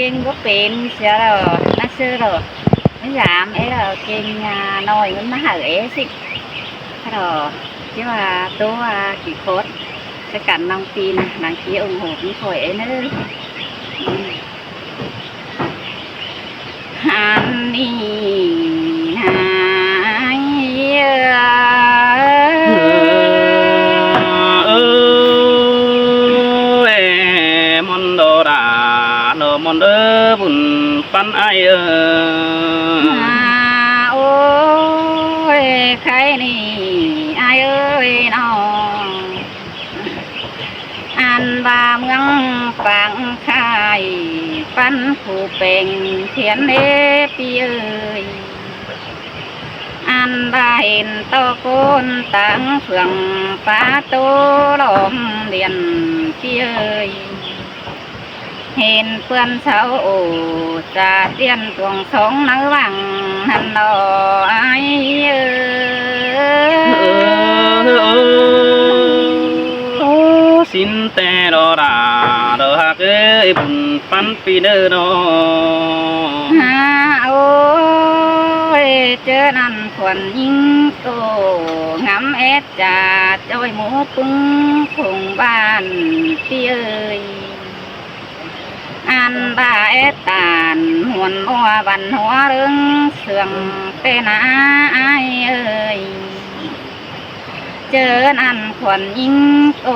ເກັ່ງບໍ່ເປັນເສຍດອກ ນາເຊີດອກ ມາຢາມເອດອກ ເກັ່ງຍານ້ອຍມັນມາຫາເອຊິດອກ ທີ່ວ່າໂຕວ່າກີ່ຄອດ ສະກັນນ້ອງປີນ ນາງກີອົງໂຫດມີຂ້ອຍເອເນີ ອັນນີ້ຫາຍ ເອີຍ ມອນໂດລາ ໂນມອນເດີ ບຸນປັນອ້າຍເອີຍ ໂອ້ຍ ໄຄນີ້ອ້າຍເອີຍນ້ອງ ອັນວ່າເມືອງປາງຄາຍ ປັນຜູ້ແປງຂຽນເດ ປີເອີຍ ອັນວ່າເຫັນຕໍ່ໂກນຕາງເຟືອງ ປາໂຕລ້ອມລຽນ ປີເອີຍ ເຫັນເປື້ອນເຊົາໂອ ສາດຕຽນຕວງສອງໃນວັງຫັ້ນເນາະ ອ້າຍເອີຍ ໂອ້ ສິນແຕ່ດອລາ ດອກຮັກເອີຍ ບຸນປັນປີເດີເນາະ ຫາ ໂອ້ຍ ເຈີນັ້ນຂວັນຍິງໂຕ ງາມແອດຈາດ ຈ້ອຍໝູປຶງ ຄົງບ້ານ ປີເອີຍ ອັນວ່າແອດຕານ ມ່ວນມົວວັນຫົວເລິງ ເຊື່ອງແຕ່ໜ້າ ອ້າຍເອີຍ ເຈີນັ້ນຂວັນຍິງໂຕ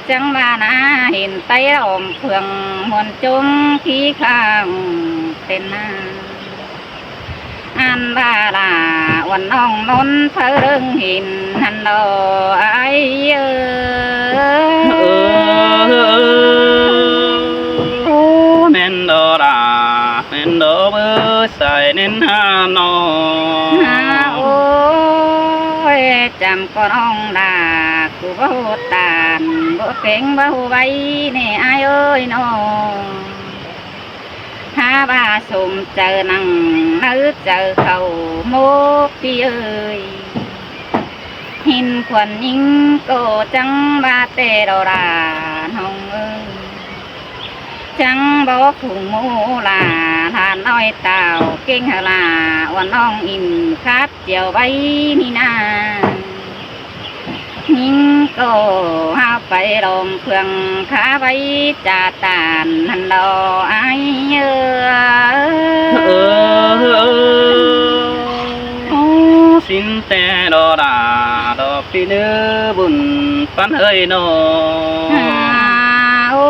ຈັ່ງວ່າໜ້າເຫັນໄຕລອມເຟືອງ ມ່ວນຈົງຂີ້ຄ້າງເປັນໜ້າ ອັນວ່າລາ ອວນນ້ອງມົນເພີເລິງເຫັນຫັ້ນດອກ ອ້າຍເອີຍ ໂອ້ ແມ່ນດອກລາ ແມ່ນດອກເບີ ສາຍເນັ້ນຫານ້ອງ ໂອ້ຍ ຈຳກໍນ້ອງລາ ກູບໍ່ຕານ ບໍ່ເກັ່ງບໍ່ໄວແນ່ ອ້າຍເອີຍນ້ອງ ຫາວ່າສົມໃຈນັ່ງໃນໃຈເຂົາໂມກ ປີເອີຍ ເຫັນຂວັນຍິງກໍຈັ່ງວ່າແຕ່ດອກລານ້ອງເອີຍ ຈັ່ງບອກຜູ້ໂມລາ ຫຼານນ້ອຍຕ່າວເກັ່ງຫັ້ນລາ ອວນນ້ອງອິນຄາບຈຽວໄວ້ນີ້ນາ ຍິງກໍຫາໄປລອມເຄື່ອງຄາໄວ້ຈາຕານຫັ້ນດອກອ້າຍເອີຍ ເອີ ເອີ ເອີ ໂອ້ ສິນແຕ່ດອກດາດອກປີເນີ ບຸນປັນເອີຍນ້ອງ ໂອ້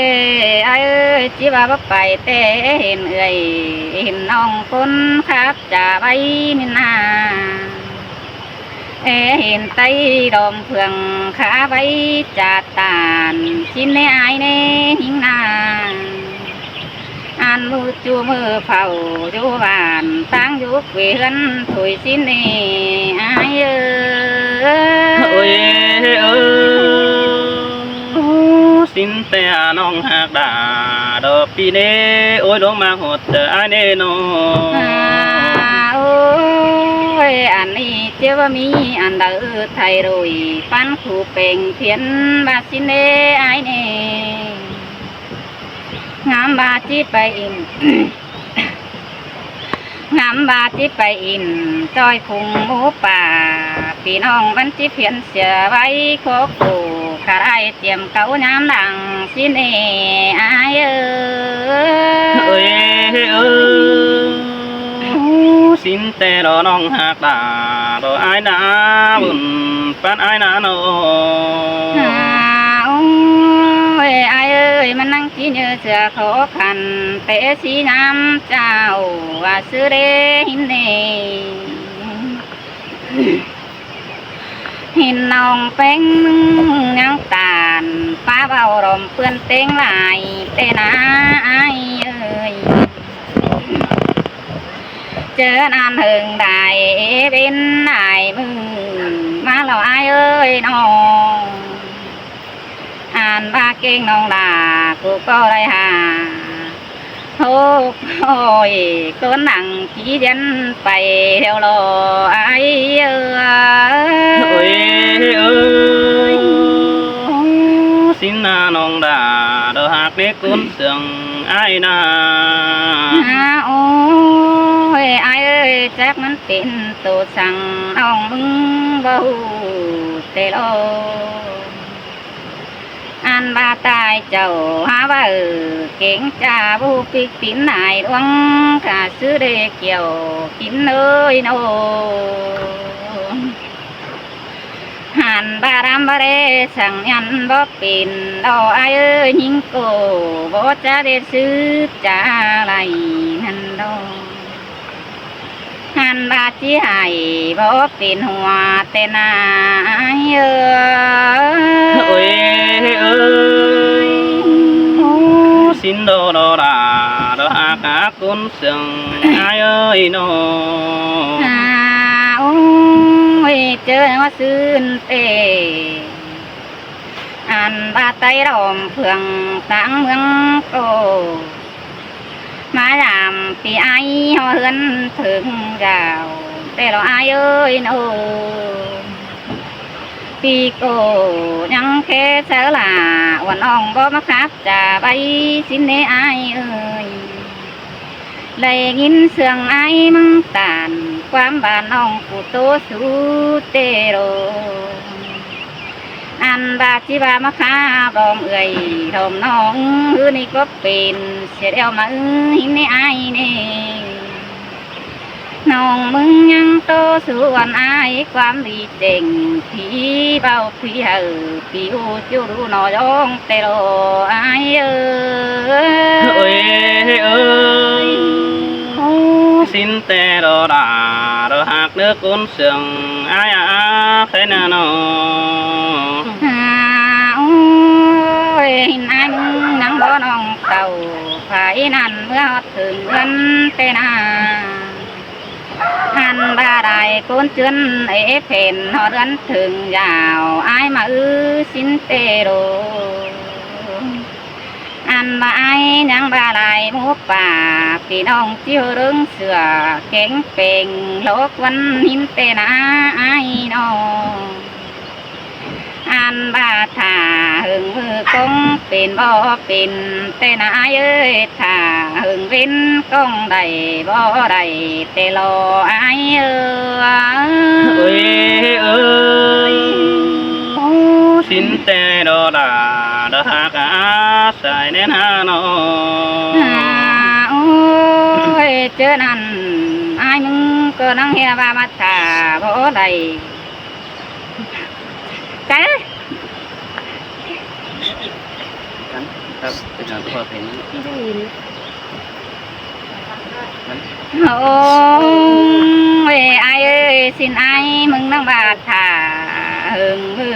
ຍ ອ້າຍເອີຍ ຈິວ່າບໍ່ໄປແຕ່ເຫັນເອື້ອຍ ເຫັນນ້ອງຄົນຄັກຈາໄວ້ນີ້ນາ ເອີ ເຫັນໄຕ້ດອມເຟືອງຄາໄວ້ຈາຕານ ຊິນແນ່ອ້າຍແນ່ຍິງນາ ອັນມື້ຈູມື້ເຝົ້າຢູ່ບ້ານ ຕ່າງຢູ່ເຂວນຖອຍຊິນແນ່ອ້າຍເອີຍ ໂອ້ຍ ເອີ ໂອ້ ສິນແຕ່ນ້ອງຮັກດາດອກປີເນ່ ໂອ້ຍ ລົງມາຮອດເດີອ້າຍແນ່ນ້ອງ ໂອ້ຍ ອັນນີ້ເຈົ້າວ່າມີອັນໃດໄທໂດຍ ປັນຄູ່ແປງພຽນວ່າຊິນເນ່ອ້າຍແນ່ ງາມວ່າຈິໄປອິນ ງາມວ່າຈິໄປອິນ ຈ້ອຍພຸງໝູປ່າ ພີ່ນ້ອງມັນຈິພຽນເສຍໄວ້ ໂຄໂກຂາໄດ້ຕຽມເກົາຍາມຫຼັງ ຊິນເນ່ອ້າຍເອີຍ ເອີຍ ເອີ ສິນແຕ່ດອກນ້ອງຮັກດາດອກອ້າຍນາ ບຸນປັນອ້າຍນານ້ອງ ໂອ້ຍ ອ້າຍເອີຍ ມັນນັ່ງ ຊິເຍີເສືອຂໍຂັນ ແຕ່ຊິຍາມເຈົ້າວ່າຊື່ເດຫິນເນ ເຫັນນ້ອງແປ້ງຍັງຕານ ປາເວົ້າລອມເປື້ອນເຕັງຫຼາຍແຕ່ນາອ້າຍເອີຍ ເຈີນານເຫິງໄດ້ເປັນຫຼາຍມື້ມາແລ້ວອ້າຍເອີຍນ້ອງ ອ່ານວ່າເກັ່ງນ້ອງຫຼ້າ ກູກໍໄດ້ຫາ ໂຮກໂອ້ຍ ໂຕໜັງຜີດຽນໄປແລ້ວລອອ້າຍເອີຍ ໂອ້ຍ ເອີ ສິນນາ ນ້ອງດາ ດອກຮັກໃນກຸນເຊື່ອງອ້າຍນາ. ໂອ້ຍ ອ້າຍເອີຍ ຈັກມັນເປັນໂຕສັງ ນ້ອງມຶງບໍ່ຮູ້ແຕ່ລອ. ອັນວ່າຕາຍເຈົ້າຫາເວົ້າເກັ່ງຈາ ບໍ່ປິກປິນນາຍຫຼວງ ກະຊື້ໄດ້ກ່ຽວກິນເອີຍໂນ. ຫັ້ນບາດຳບໍ່ໄດ້ສັງຍັນບໍ່ເປັນດອກອ້າຍເອີຍ ຍິງໂກບໍ່ຈະໄດ້ສືບຈາໄລຫັ້ນດອກ. ຫັ້ນບາດຊິໃຫ້ບໍ່ເປັນຫົວແຕ່ນາອ້າຍເອີຍ. ໂອ້ຍເອີຍ ໂອ້ ສິນດອດອດາ ດອກຮັກ ຄົນເຊື່ອງອ້າຍເອີຍເນາະ. ໂອ້ຍ ເຈີວ່າຊື່ນເຕ ອັນວ່າໄຕ້ລ້ອມເຟືອງຕ່າງເມືອງໂກ ມາຢາມປີອ້າຍຮອດເຮືອນເຖິງດາວ ແຕ່ລະອ້າຍເອີຍໂນ. ປີໂກຍັງແຄ່ເຊີຫຼ້າ ວ່ານ້ອງບໍ່ມາຄັບຈາໄວ້ສິນເດອ້າຍເອີຍ. ໄດ້ຍິນເສຍງອ້າຍມັງຕານ ຄວາມບ້ານນ້ອງຜູ້ໂຕສູ່ເຕໂລ. ອັນບາດຊິວ່າມາຄາບອມເອື້ອຍດອມນ້ອງ ຄືນີ້ກໍເປັນເສຍແລ້ວມາອື້ ຫີນໃນອ້າຍເນ. ນ້ອງມຶງຍັງໂຕສູ່ອວນອາຍ ຄວາມດີເຈັງທີ່ເວົ້າທີ່ເຮີ ປີອູຈູດູໜໍຢອງແຕ່ລໍອ້າຍເອີຍ. ໂອ້ຍເອີຍ ໂອ້ ສິນແຕ່ລໍດາ ລໍຮັກເນີກຸນເຊື່ອງອ້າຍອາໄພນານ້ອງ. ໂອ້ຍ ຫີນອ້າຍມຶງນັ່ງບໍ່ນ້ອງເຕົ້າ ໄພນັ້ນເມື່ອຮອດເຖິງເຮືອນແຕ່ນາ. ຫັ້ນບາດາຍໂກນເຈື່ອນເອເພັນ ຮອດເຮືອນເຖິງຍາວ ອ້າຍມາອື້ສິນເຕໂລ. ອັນວ່າອ້າຍຍັງບາລາຍໝູປ່າ ພີ່ນ້ອງຈິວເລິງເສືອ ແກງແປງຫຼອກວັນຫີນແຕ່ນາອ້າຍນ້ອງ. ອັນວ່າຖ້າເຫິງມື້ກົງເປັນບໍ່ເປັນແຕ່ນາອ້າຍເອີຍ ຖ້າເຫິງເວັນກົງໄດ້ບໍ່ໄດ້ແຕ່ລໍອ້າຍເອີຍ. ໂອ້ຍເອີຍ ໂອ້ ສິນແຕ່ລໍດາ ດອກຮັກອາໄສແນ່ນານ້ອງ. ໂອ້ຍ ເຈີນັ້ນອ້າຍມຶງກໍນັ່ງເຮຍວ່າມາຖ້າບໍ່ໄດ້. ໄກ ຄັບ ເປັນຫຍັງພໍເປັນ ໄດ້ຍິນ ໂອ້ຍ ອ້າຍເອີຍ ສິນອ້າຍ ມຶງນັ່ງບາດຖ້າ ເຫິງມື້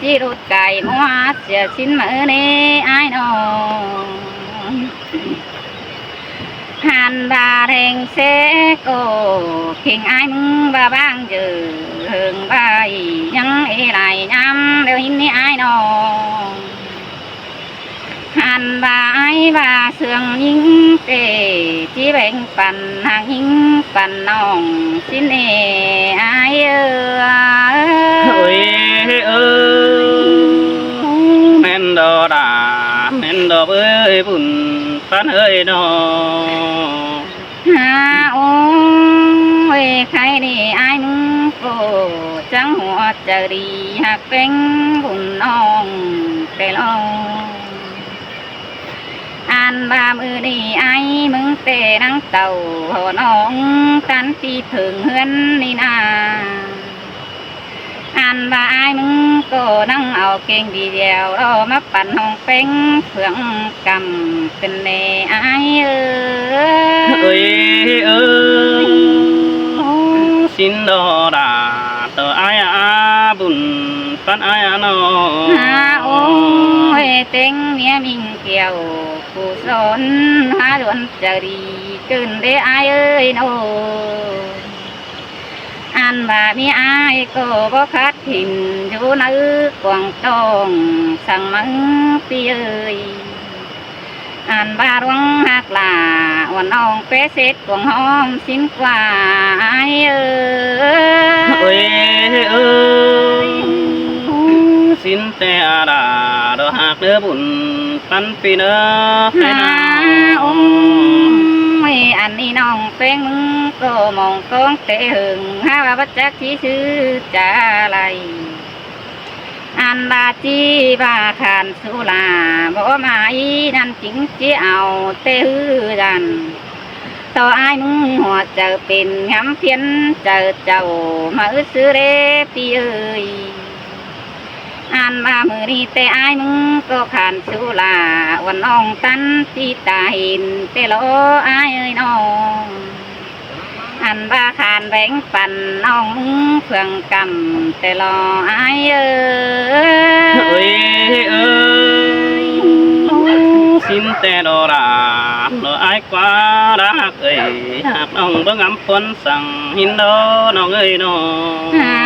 ຈິລຸດກາຍມົວ ເສຍສິນມື້ນີ້ອ້າຍນ້ອງ. ຫັ້ນວ່າແຮງເຊໂກ ເຄັ່ງອ້າຍມຶງວ່າບາງເຈີ ເຫິງວ່າອີຫຍັງເອຫຼາຍຍາມແລ້ວຫີນນີ້ອ້າຍນ້ອງ. ຫັ້ນວ່າອ້າຍວ່າເຊື່ອງຍິງເຕ ຈິແບ່ງປັນຫາກຍິງປັນນ້ອງ ສິນເອອ້າຍເອີຍ. ໂອ້ຍເອີຍ ແມ່ນດອກດາ ແມ່ນດອກເອີຍ ບຸນປັນເອີຍນ້ອງ. ໂອ້ຍ ໄຄນີ້ອ້າຍມຶງໂກ ຈັ່ງຫົວໃຈດີ ຮັກແປ້ງບຸນນ້ອງແຕ່ລອງ. ອັນວ່າມື້ນີ້ອ້າຍມຶງແຕ່ນັ່ງເຕົ້າ ຮອດນ້ອງຕັນຕີເຖິງເຮືອນນີ້ນາ. ອັນວ່າອ້າຍມຶງກໍນັ່ງເອົາເກັ່ງດີດຽວ ລໍມາປັນຫ້ອງແປ້ງເຟືອງກຳເປັນແນ່ອ້າຍເອີຍ. ເອີຍ ເອີຍ ໂອ້ ສິນດອດາ ຕໍ່ອ້າຍອາບຸນປັນອ້າຍອານ້ອງ. ໂອ້ຍ ເຕັງເມຍມິງແກ້ວ ຜູ້ສອນຫາດວນໃຈດີ ເກີນເດ້ອ້າຍເອີຍໂນ. ອັນວ່າມີອ້າຍກໍບໍ່ຂາດຖິ່ນ ຢູ່ໃນກວາງຕ້ອງ ສັງມັງປີເອີຍ. ອັນວ່າຫຼວງຮັກຫຼ້າ ອ່ອນນ້ອງເປເສດກວາງຫອມສິນກວ່າອ້າຍເອີຍ. ເອີຍ ເອີຍ ໂອ້ ສິນແຕ່ອາດາ ດ ຫາກເດີບຸນປັນປີເດີ ຫາ ໂອ້ຍ ອັນນີ້ນ້ອງແປ້ງ ມຶງກໍມອງກອງແຕ່ເຫິງ ຫາວ່າບໍ່ຈັກຊິຊື່ຈາໃດ ອັນວ່າຈີວ່າຂານສຸລາ ບໍ່ມາອີນັ້ນຈຶ່ງຊິເອົາແຕ່ຮືນັ້ນ ຕໍ່ອ້າຍມຶງຫົວໃຈເປັນ ຍາມພຽນໃຈເຈົ້າ ມາອຶດຊື່ເດ້ພີ່ເອີຍ. ອັນວ່າມື້ນີ້ແຕ່ອ້າຍມຶງກໍຂານສຸລາ ອວນນ້ອງຕັນຕິຕາເຫັນ ແຕ່ລໍອ້າຍເອີຍນ້ອງ ອັນວ່າຂານແບ່ງປັນນ້ອງມຶງເຟືອງກຳ ແຕ່ລໍອ້າຍເອີຍ ເອີຍ ເອີຍ ຊິນແຕ່ລໍລາ ລໍອ້າຍ ກວ່າລະຮັກເອີຍ ຮັກນ້ອງເບິ່ງອຳພອນສັງ ຍິນດອນ້ອງເອີຍນ້ອງ ຫາ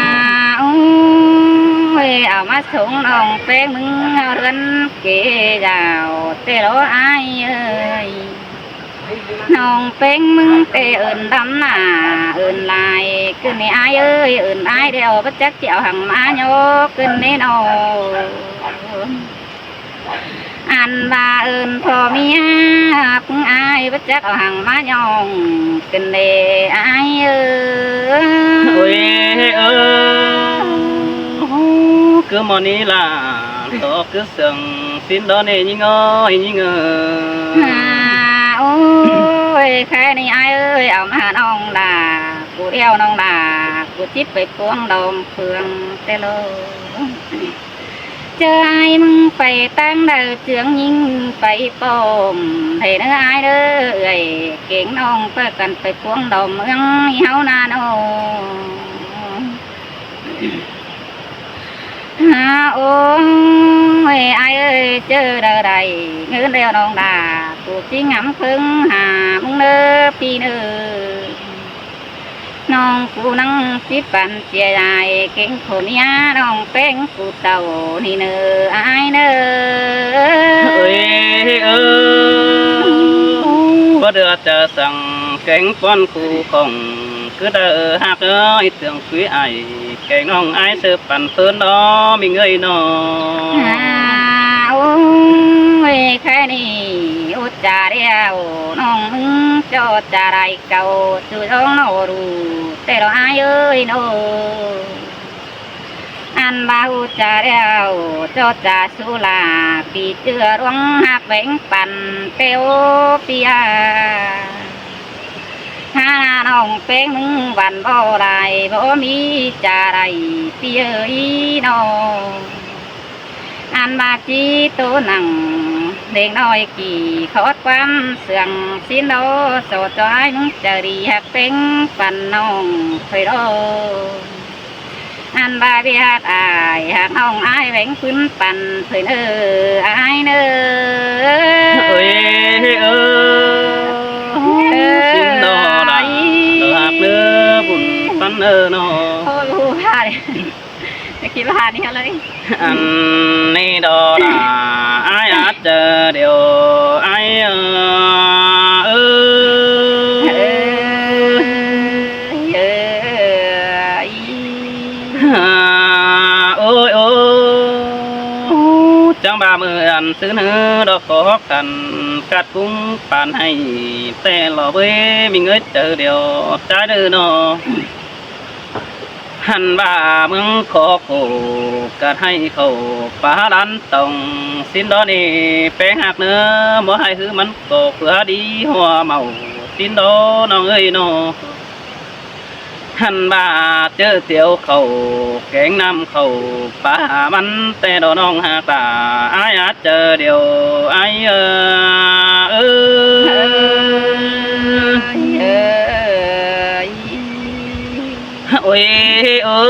ໂອ້ຍ ເອົາມາສົ່ງນ້ອງແປ້ງ ມຶງເອົາເຮືອນເກຍາວ ແຕ່ລໍອ້າຍເອີຍ ນ້ອງແປ້ງ ມຶງແຕ່ເອີ້ນດຳໜ້າເອີ້ນຫຼາຍ ຄືນນີ້ອ້າຍເອີຍ ເອີ້ນອ້າຍດຽວ ບໍ່ຈັກຊິເອົາຫຍັງມາຍໍ ຄືນນີ້ນ້ອງ ອັນວ່າເອີ້ນພໍ່ເມຍ ອາຍບໍ່ຈັກເອົາຫຍັງມາຍ້ອງ ເປັນເດອ້າຍເອີຍ ໂອ້ຍ ເອີຍ ຄືໝໍນີ້ລະ ດອກຄືເຊື່ອງ ຊິນດອເນຍິງເອີຍ ຍິງເອີຍ ຫາ ໂອ້ຍ ແຄ່ນີ້ອ້າຍເອີຍ ເອົາມານ້ອງລາ ຜູ້ດຽວນ້ອງລາ ຜູ້ຈິບໄປພວງດອມເຟືອງແຕ່ລອ ເຈີອ້າຍມຶງໄປຕ່າງໃດ ເຈືອງຍິງໄປປ້ອມ ໃຫ້ເດີອ້າຍເດີ ເອື້ອຍເກງນ້ອງ ພາກັນໄປພວງດອມເມືອງເຮົານານ້ອງ ຫາ ໂອ້ຍ ອ້າຍເອີຍ ເຈີດາວໃດ ເງິນແລ້ວນ້ອງດາ ຜູ້ຊິງາມເພິງຫາມຶງເດີ ພີ່ເດີ ນ້ອງຜູ້ນັ່ງຊິປັນເສຍດາຍ ເກງພໍ່ເມຍນ້ອງແປ້ງຜູ້ເຖົ້ານີ້ເນີ ອ້າຍເນີ ເອີຍ ເອີຍ ບໍ່ເດືອຈະສັງ ເກງປ້ອນຄູ່ຂອງ ຄືດາເອີ ຮັກເອີຍ ເຕືອງຄຸຍອ້າຍ ແກງນ້ອງອ້າຍເສີບປັນເພິ່ນເນາະ ມິງເອີຍເນາະ ຫາ ໂອ້ຍ ແຄ່ນີ້ອຸດຈາແລ້ວ ນ້ອງມຶງເຈາະຈາໄດ້ ເຈົ້າສູ່ນ້ອງເນາະ ຮູ້ແຕ່ລະອ້າຍເອີຍເນາະ ອັນວ່າຮູ້ຈາແລ້ວ ເຈາະຈາສຸລາ ປີເຈື່ອລວງຮັກແບ່ງປັນແຕ່ໂອປີອາ ຫານ້ອງແປ້ງໜຶ່ງວັນບໍ່ຫຼາຍ ບໍ່ມີຈາໄດ້ປີເອີຍເນາະ ອັນວ່າຈີໂຕໜັງເດັກນ້ອຍກີ້ ຂໍຄວາມເຊື່ອງສິນໂດ ສອດຈອຍມຶງຈະດີຮັກແບ່ງປັນນ້ອງຂ້ອຍໂດ ອັນວ່າເວຮັກອ້າຍ ຮັກນ້ອງອ້າຍແບ່ງພື້ນປັນເພິ່ນເອີ ອ້າຍເນີ ເອີຍເອີ ສິນໂດລະ ຮັກເດີບຸນປັນເອີເນາະ ໂອ້ຍ ຮູ້ພາດ ຈະຄິດວ່ານີ້ເລີຍ ອັນນີ້ດອລະ ອ້າຍອາດເຈີດຽວ ອ້າຍເອີ ເອີ ເອີ ໂອ້ຍ ໂອ້ ຈັ່ງວ່າເມື່ອອັນຊື່ນືດອກກໍຮອກກັນ ກັດກຸງປານໃຫ້ ແຕ່ລອເວີຍ ມີເງິນເຈີດຽວ ຈ່າຍເດີເນາະ. ຫັ້ນວ່າເມືອງຂໍໂຄກະໃຫ້ເຂົ້າປາລັນຕອງ ສິນດອເນແປງຮັກເນີ ບໍ່ໃຫ້ຄືມັນກໍເພື່ອດີຫົວເມົາ ສິນດອນ້ອງເອີຍເນາະ. ຫັ້ນວ່າເຈີຕຽວເຂົ້າແກງນ້ຳເຂົ້າປາມັນ ແຕ່ດອນ້ອງຮັກຕາ ອ້າຍອາດເຈີດຽວ ອ້າຍເອີ ເອີ ເອີ. ໂອ້ຍ ເອີ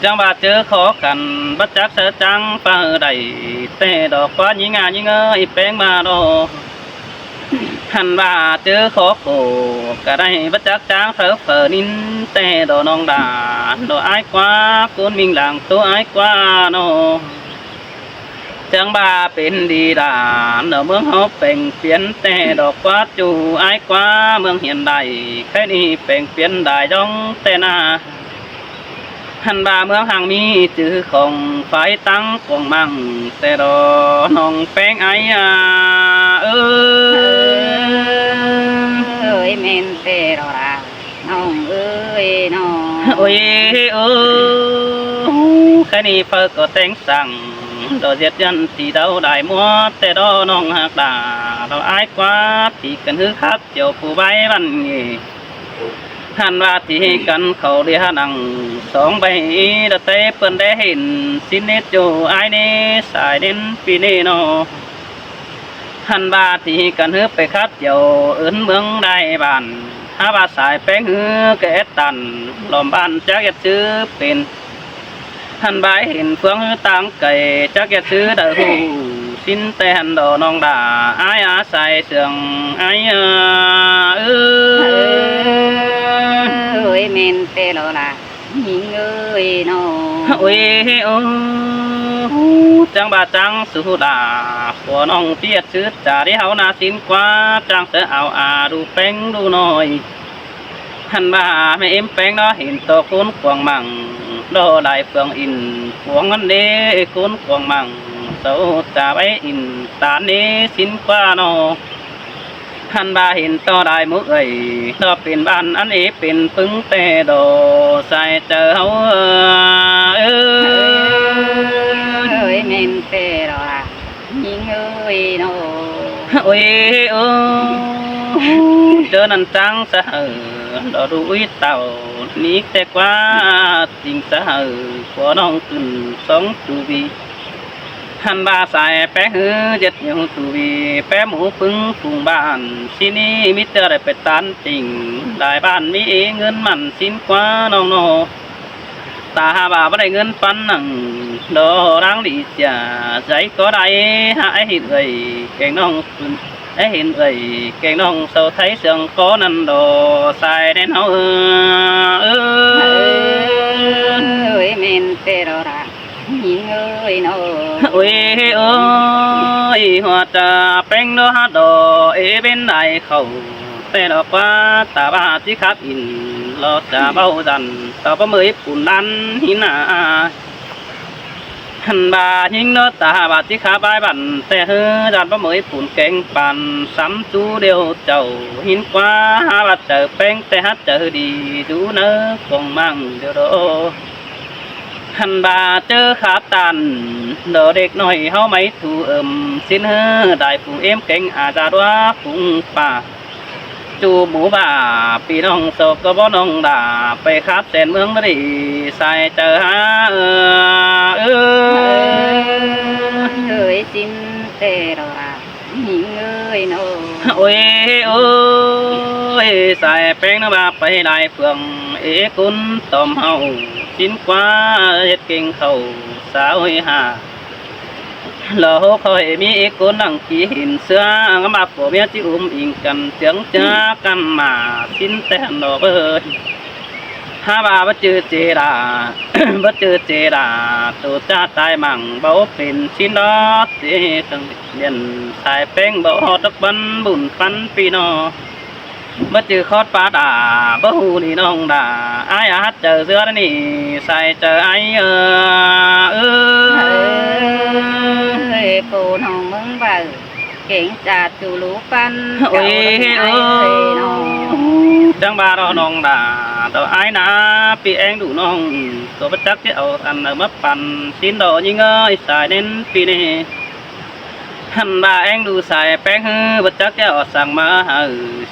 ຈັ່ງວ່າເຈີຂໍກັນ ບໍ່ຈັກເຊີຈັງປາໃດ ແຕ່ດອກກວ່າຍິງອາຍິງເອີຍ ແປງມາດອກ. ຫັ້ນວ່າເຈີຂໍໂຄກະໄດ້ ບໍ່ຈັກຈາງເຂົາເຝີນິນ ແຕ່ດອກນ້ອງດາ ດອກອ້າຍກວ່າ ກຸນມິງຫຼັງໂຕອ້າຍກວ່າເນາະ. ຈັ່ງວ່າເປັນດີດາ ດອກເມືອງເຮົາແປງປ່ຽນ ແຕ່ດອກກວ່າຈູອ້າຍກວ່າ ເມືອງຮຽນໄດ້ ແຄ່ນີ້ແປງປ່ຽນໄດ້ດອງແຕ່ນາ. ຫັ້ນວ່າເມືອງຮັ່ງມີຈື່ຂອງຝາຍຕັ້ງກວາງມັງແຕ່ດອ ນ້ອງແປ້ງອ້າຍອາເອີ ເອີຍ ແມ່ນແຕ່ດອລະ ນ້ອງເອີຍເນາະ ໂອ້ຍ ໂອ້ ແຄ່ນີ້ເພິ່ນກໍແຕ່ງສັງ ດອກເຈັດຢັນທີ່ເຮົາໄດ້ໝົດແຕ່ດອ ນ້ອງຮັກດາ ດອກອ້າຍກວ່າທີ່ກັນຮືຄັບ ເຈົ້າຜູ້ໄວ້ວັນນີ້ ຫັ້ນວ່າທີ່ກັນເຂົ້າເດຫານັງສອງໃບ ດອກແຕ່ເພິ່ນໄດ້ເຫັນຊິນເນໂຈອ້າຍເນ ສາຍເນັ້ນປີເນເນາະ ຫັ້ນວ່າທີ່ກັນຮືໄປຄັບ ເຈົ້າເອີ້ນເມືອງໄດ້ບ້ານ ຫາວ່າສາຍແປ້ງຮືກະແອດຕັນ ລ້ອມບ້ານຈັກເຮັດຊື່ເປັນ ຫັ້ນບາຍເຫັນເຟືອງຮືຕ່າງໄກ ຈັກຈະຊື່ໄດ້ຮູ້ສິນແຕ່ຫັ້ນດອກນ້ອງດາ ອ້າຍອາສາຍເຊື່ອງອ້າຍເອີ ເອີຍ ແມ່ນແຕ່ລະລະ ຍິງເອີຍເນາະ ໂອ້ຍ ໂອ້ ຈັ່ງບາຈັ່ງສຸດາ ຜົວນ້ອງປຽດຊື່ຈາໄດ້ເຮົານາສິນກວ່າ ຈັ່ງສະເອົາອາດູແປ້ງດູນ້ອຍ ຫັ້ນວ່າແມ່ເອັມແປ້ງເນາະ ເຫັນໂຕຄົນກວາງມັງ ດອກຫຼາຍເຟືອງອິນ ຂວາງຫັ້ນເດຄົນກວາງມັງ ເຈົ້າຈະໄວ້ອິນຕາເນສິນກວ່າເນາະ ຫັ້ນວ່າເຫັນໂຕຫຼາຍໝູ່ເອີຍ ດອກເປັນບ້ານອັນເອເປັນປຶງແຕ່ດອກ ສາຍເຈົ້າເຮົາເອີ ເອີຍ ແມ່ນແຕ່ດອກລະ ຍິງເອີຍເນາະ ໂອ້ຍ ໂອ້ ເຈີນັ້ນຈັ່ງສະເຫີ ດອກດູອຸຍເຕົ້າ ນີ້ແຕ່ກວ່າຈິງສະເຫີ ຜົວນ້ອງຂຶ້ນສອງຕູວີ ຫັ້ນວ່າສາຍແປ້ງຮືເຈັດນິ້ວຕູວີ ແປ້ໝູປຶງຝູງບ້ານ ຊິນີ້ມີແຕ່ໄດ້ໄປຕານຕິ່ງ ຫຼາຍບ້ານມີເອເງິນໝັ້ນສິນກວ່ານ້ອງເນາະ ຕາຫາວ່າບໍ່ໄດ້ເງິນປານນັ້ນ ດອກນາງດີເສຍໃຈກໍໄດ້ ຫາອ້າຍເຫັນເອື້ອຍແກງນ້ອງ ອ້າຍເຫັນເອື້ອຍແກງນ້ອງເຊົາໄທເຊື່ອງກໍນັ້ນດອກ ສາຍແດນເຮົາເອີ ເອີຍ ແມ່ນແຕ່ດອກລະ ຍິງເອີຍເນາະ ໂອ້ຍ ໂອ້ຍ ຫົວຈາແປ້ງດອກ ດອກເອເປັນໄດ້ເຂົ້າ ແຕ່ດອກວ່າຕາວ່າຊິຂັບອິນ ລອຈາເວົ້າດັນ ຕອບບໍ່ເມີຍປູນລັນຫີນາ ຫັ້ນວ່າຍິງເນາະ ຕາວ່າຊິຂາບາຍບັນ ແຕ່ເຮີ ຢ້ານບໍ່ເມີຍປູນແກງປານ ສຳຊູດຽວເຈົ້າ ຫີນກວ່າຫາວ່າເຈົ້າແປ້ງ ແຕ່ຫາເຈົ້າດີ ຢູ່ເນີກອງມັງດຽວດອ ຫັ້ນວ່າເຈີຂາບຕັນ ດອກເດັກນ້ອຍເຮົາໄໝທູເອີມ ສິນເຮີ ໄດ້ປຸງເອມແກງອາຈາດວ່າປຸງປາ ຈູໝູບ້າ ພີ່ນ້ອງໂສກກໍບໍ່ນ້ອງດາ ໄປຄາບແສນເມືອງນະດີ ສາຍເຈົ້າຫາເອີ ເອີຍ ຊິນແຕ່ດອກລະ ຍິງເອີຍເນາະ ໂອ້ຍ ໂອ້ຍ ສາຍແປ້ງນະວ່າໄປຫຼາຍເຟືອງ ເອກຸນຕອມເຮົາ ສິນກວ່າເຮັດເກັ່ງເຂົ້າ ສາວເອີຍຫາ ລະໂຫຂ້ອຍມີອີກຄົນນັ່ງກີ່ຫີນເສືອ ງາມມາຜົວເມຍຈິອຸມອີງກັນ ເຈືອງຈາກັນມາ ສິນແຕ່ນດອກເອີຍ ຫາວ່າບໍ່ຈື່ເຈດາ ບໍ່ຈື່ເຈດາ ໂຕຈາຕາຍມັງບໍ່ເປັນສິນດອກ ເຈຕັງລຽນສາຍແປ້ງບໍ່ຮອດດອກບັນບຸນປັນປີນອ ບໍ່ຈື່ຄອດປາດາ ບໍ່ຮູ້ນີ້ນ້ອງດາ ອ້າຍອາຮັດເຈົ້າເສືອນີ້ ໃສ່ເຈົ້າອ້າຍເອີ ເອີ ເອີ ໂກນ້ອງເມືອງເບົາ ເກັ່ງຈາດຈູລູປັນ ໂອ້ຍ ເຈົ້າເອີຍ ໂອ້ຍ ເນາະ ຈັ່ງວ່າເນາະນ້ອງດາ ເຈົ້າອ້າຍນາ ປີແອງດູນ້ອງ ກໍບໍ່ຈັກຈະເອົາອັນໃດມາປັນ ສິນດອກຍິງເອີຍ ສາຍເນັ້ນປີນີ້ ຫັ້ນວ່າແອງດູສາຍແປ້ງເຮີ ບໍ່ຈັກຈະເອົາສັງມາໃຫ້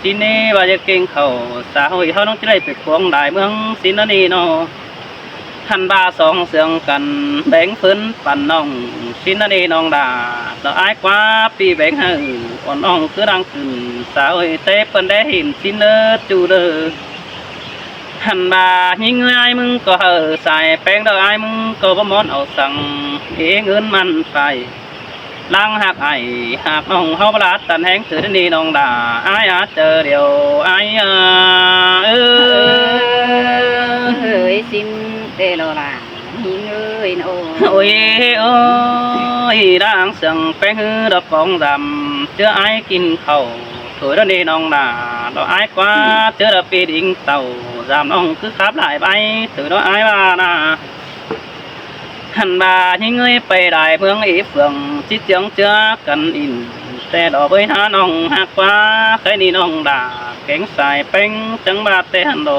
ສິເນວ່າຈະເກັ່ງເຂົ້າ ສາໂຫຍເຮົານ້ອງຈະໄດ້ໄປຄວງຫຼາຍເມືອງສິນນະນີເນາະ ຫັ້ນວ່າສອງເຊື່ອງກັນ ແບ່ງເພິ່ນປັນນ້ອງສິນນະນີນ້ອງດາ ດອກອ້າຍກວ່າປີແບ່ງໃຫ້ອ່ອນນ້ອງຄືນາງຂຶ້ນ ສາໂຫຍແຕ່ເພິ່ນໄດ້ເຫັນສິນເດີຈູເດີ ຫັ້ນວ່າຍິງເອີຍອ້າຍມຶງກໍເຮີ ສາຍແປ້ງດອກອ້າຍມຶງກໍບໍ່ມ້ອນເອົາສັງ ເອເງິນມັນໄປ ນາງຮັກອ້າຍຮັກນ້ອງເຮົາບໍ່ລາດຕັນແຮງເທື່ອນີ້ນ້ອງດາ ອ້າຍອາເຈີດຽວອ້າຍເອີ ເອີຍ ຊິນແຕ່ລະລາ ຍິງເອີຍໂອ ໂອ້ຍ ໂອ້ຍ ນາງເຊື່ອງແປ້ງເຮີດອກປອງດຳ ເຈືອອ້າຍກິນເຂົ້າ ໂຖຍດອກນີ້ນ້ອງດາ ດອກອ້າຍກວ່າ ເຈືອດອກປີດິງເຕົ້າ ຕາມນ້ອງຄືຄັບຫຼາຍໃບ ເຕີເນາະອ້າຍວ່ານະ. ຫັ້ນວ່າຍິງເອີຍໄປຫຼາຍເມືອງອີເຟືອງ ຊິເຈືອງເຈືອກັນອິນ ແຕ່ລໍເວີຍຫານ້ອງຮັກກວ່າ ໃຄນີ້ນ້ອງດາແກງສາຍແປ້ງ ຈັ່ງວ່າແຕ່ຫັ້ນໂດ.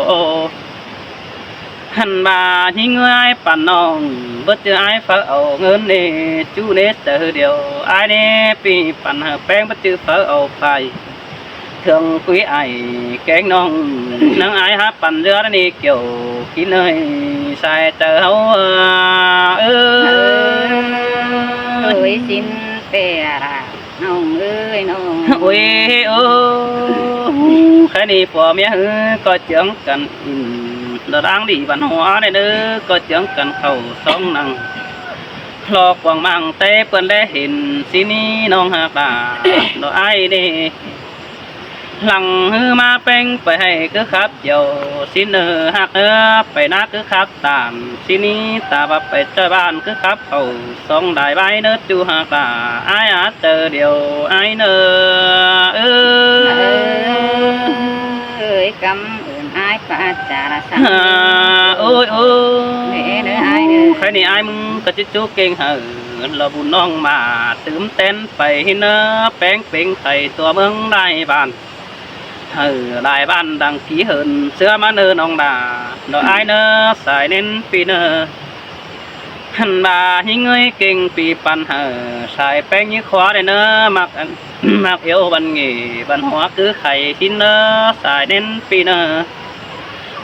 ຫັ້ນວ່າຍິງເອີຍອ້າຍປັນນ້ອງ ບໍ່ຈື່ອ້າຍເຝົ້າເອົາເງິນເນ ຈູ້ເນເຕີດຽວ ອ້າຍເນປີ້ປັນໃຫ້ແປ້ງ ບໍ່ຈື່ເຝົ້າເອົາໄປ ເຄື່ອງກຸຍອ້າຍແກງນ້ອງ ນາງອ້າຍຫາປັນເຫຼືອນີ້ກ່ຽວກິນເອີຍ ສາຍເຕີເຮົາເອີຍ ເອີຍ ຊິນແປລະ ນ້ອງເອີຍນ້ອງ ໂອ້ຍ ໂອ້ ໃຄນີ້ຜົວເມຍເອີຍ ກໍເຈືອງກັນອິນ ລະດາງດີບັນຫົວແດ່ເດີ ກໍເຈືອງກັນເຂົ້າຊ່ອງນັ່ງ ລໍກວ້າງມາງແຕ່ເພິ່ນແລເຫັນ ຊິນີ້ນ້ອງຮັກຫຼາ ດອກອ້າຍເດ ຫຼັງຮືມາແປ້ງໄປໃຫ້ຄືຄັບ ດຽວຊິເນີຮັກເອີ ໄປນາຄືຄັບຕານ ຊິນີ້ຕາວ່າໄປຈອຍບ້ານຄືຄັບ ເຂົ້າຊ່ອງດາຍໄວ້ເນີ ຈູ້ຮັກຫຼາ ອ້າຍອາເຕີດຽວອ້າຍເນີ ເອີ ເອີຍ ກຳເອີ້ນອ້າຍປາຈາລະສັງ ໂອ້ຍ ໂອ້ຍ ເອີ ເອີ ອ້າຍເອີຍ ໃຄນີ້ອ້າຍມຶງກໍຈິຈູເກັ່ງເຮີ ລະບຸນນ້ອງມາຕື່ມແຕ່ນໄປເນ ແປ້ງເປັງໄປຕົວເມືອງຫຼາຍບ້ານ ເຮີຫຼາຍບ້ານດັງກີເຫີນ ເຊື່ອມາເນີນ້ອງດາ ດອກອ້າຍເນີ ສາຍເນັ້ນປີ້ເນີ ຫັ້ນວ່າຍິງເອີຍເກັ່ງປີ້ປັນເຮີ ສາຍແປ້ງຍິງຂວາໄດ້ເນີ ມັກອັນ ມັກເອວບັນເງບັນຫົວຄືໄຂ່ຊິນເນີ ສາຍເນັ້ນປີ້ເນີ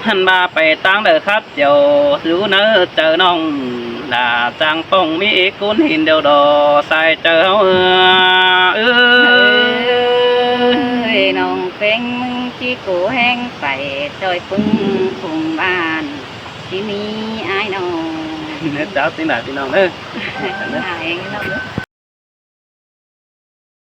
ຫັ້ນວ່າໄປຕາງເດີຄັບ ເຈົ້າຢູ່ໃນໃຈນ້ອງ ດາຈາງປ່ອງມີອີກຄົນເຫັນດຽວດອ ສາຍເຈົ້າເອີຍ ເອີຍ ນ້ອງເປັງມຶງຊິໂກແຮງໄປ ຊ່ອຍປຶ້ງພຸງບ້ານ ຊິມີອ້າຍນ້ອງ ເດີເຈົ້າຕິນາພີ່ນ້ອງເດີ ອ້າຍນ້ອງເດີ.